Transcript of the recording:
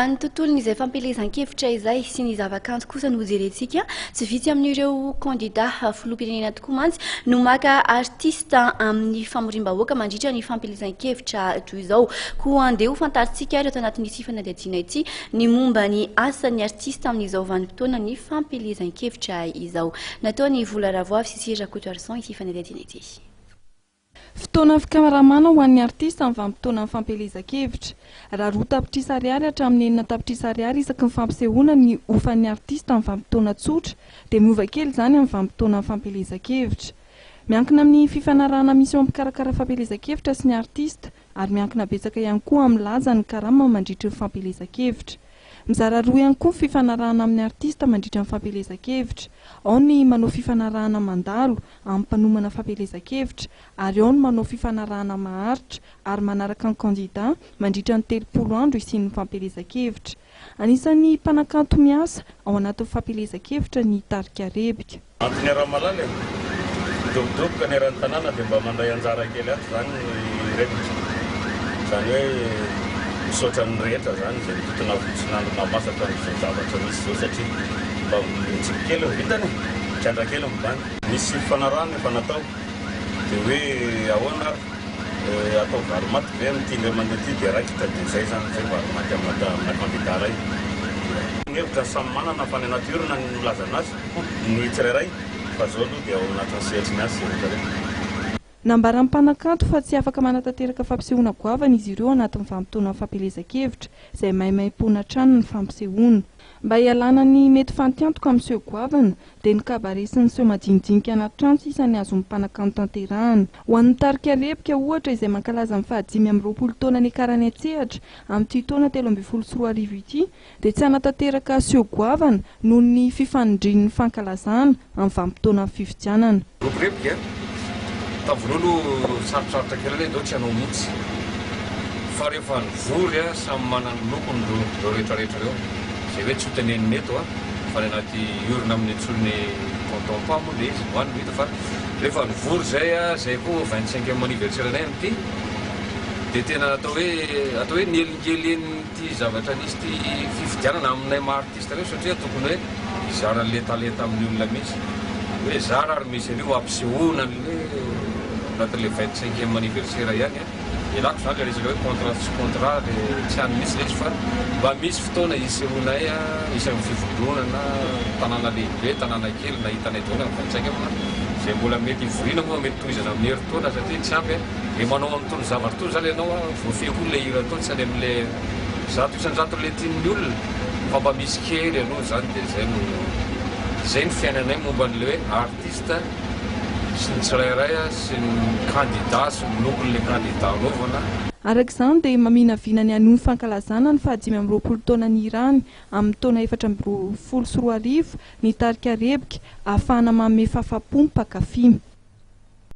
Ny tontolon'izay fampielezan-kevitra izay sy ny zavakanto kosa no hojerentsika. Tsy vitsy amin'ireo kandida filoham-pirenena tokoa mantsy no maka artista amin'ny famoriam-bahoaka mandritra ny fampielezan-kevitra toy izao. Koa andeha ho fantarintsika ary ato anatin'ity fanadihadiana ity ny momba ny asan'ny artista amin'izao vanim-potoanan'ny fampielezan-kevitra izao. Nataon'i Vola Ravoavy sy Tsiry Rakotoarison ity fanadihadiana ity. Fotoana fikaramana ho an'ny artista ny vanim-potoanan'ny fampielezan-kevitra. Raha 2 tapitrisa ariary hatramin'ny 6 tapitrisa ariary isaky ny fampisehoana ny hofan'ny artista amin'ny vanim-potoana tsotra dia miova kely izany amin'ny vanim-potoanan'ny fampielezan-kevitra. Miankina amin'ny fifanarahana misy eo amin'ny mpikarakara fampielezan-kevitra sy ny artista ary miankina betsaka ihany koa amin'ny lanjan'ny karama mandritry ny fampielezan-kevitra. Mizara roa ihany koa ny fifanarahana amin'ny artista mandritra ny fampielezan-kevitra. Ao ny manao fifanarahana mandalo amin'ny mpanomana fampielezan-kevitra ary ao ny manao fifanarahana maharitra ary manaraka ny kandida mandritra ny 30 andro hisian'ny fampielezan-kevitra. Anisan'ny mpanakanto miasa ao anatin'ny fampielezan-kevitra ny tarika Rebika. Antony Ramalala e! Midobodoboka ny eran'ny tanàna dia mba mandray anjara kely ato izany ny Rebika. Izany hoe misaotra ny rehetra izany izay nitotona fotsy nandro nahamasaka an'izao zavatra misy izao satria mba mitsiky kely ny vintana e! Mitrandra kely ny bandy. Misy fifanarahana efa natao dia hoe ahoana ary atao vary maty ve amin'ity indray mandeha ity dia raikitra dia izay izany izay vary maty amina kandida iray. Ny hevitra samy manana fa ny anaty urne no milazana azy ny tsirairay fa izao aloha dia ao anatin'ny sehatry ny asa izay rehetra rehetra. Nambaran'ny mpanakanto fa tsy afaka manatanteraka fampisehoana goavana izy ireo anatin'ny vanim-potoanan'ny fampielezan-kevitra izay maimaimpoana hatrany ny fampisehoana. Mba hialana ny mety fantiantoka amin'ny seho goavana dia ny cabaret sy ny seho madinidinika anaty trano sisa ny azon'ny mpanakanto tanterahana. Ho an'ny tarika Rebika ohatra izay mankalaza ny faha-25 taona niakarany an-tsehatra amin'ity taona 2013 ity dia tsy hanatanteraka seho goavana noho ny fifanindrian'ny fankalazana amin'ny vanim-potoanan'ny fifidianana. Groupe Rebika tamin'ny voalohany aloha sarotsarotra kely aloha ndao tsy hanao mihitsy fa rehefa nivory a samy manana ny lokony ireo rehetrarehetra ireo izay hoe tsy ho tenenina eto a fa any anaty urne amin'ny antsoin'ny tonton Pa moa ilay izy no any no hita fa rehefa nivory izay a izay koa 25e anniversaire anay amin'ity dia tena atao hoe atao hoe nielingelin'ity zavatra nisy ity fifidianana aminay maha artiste ireo satria tokony hoe hizara an'ilay talenta amin'ny olona mihitsy hoe zara ary misy an'io hampisehoana an'le anatin'le 25e anniversaire ihany a ialako zany le resaka hoe contrat tsy contrat le tsy any mihitsy le izy fa mba misy fotoana isehoanay a isan'ny fivondronana tanàna lehibe tanàna kely na hitanay daholo amin'ny 25e zay mbola mety hivoriana moa mety tohizana amin'ny herintaona satria tsy ampy a le manao amin'itony zavatra itony zany ianao a voafehy koa le hira atao tsy any amin'le 100% le tian'ny olona fa mba misy kely aloha zany dia zay no zay ny fiainanay momba an'le hoe artiste sy ny tsirairay a sy ny candidat sy ny lokon'le candidat anaovana. Araka izany dia maminavina ny hanohy ny fankalazana ny faha-25 taona nihirany amin'ny taona 2014 ny tarika Rebika ahafahana manome fahafaham-po ny mpankafy.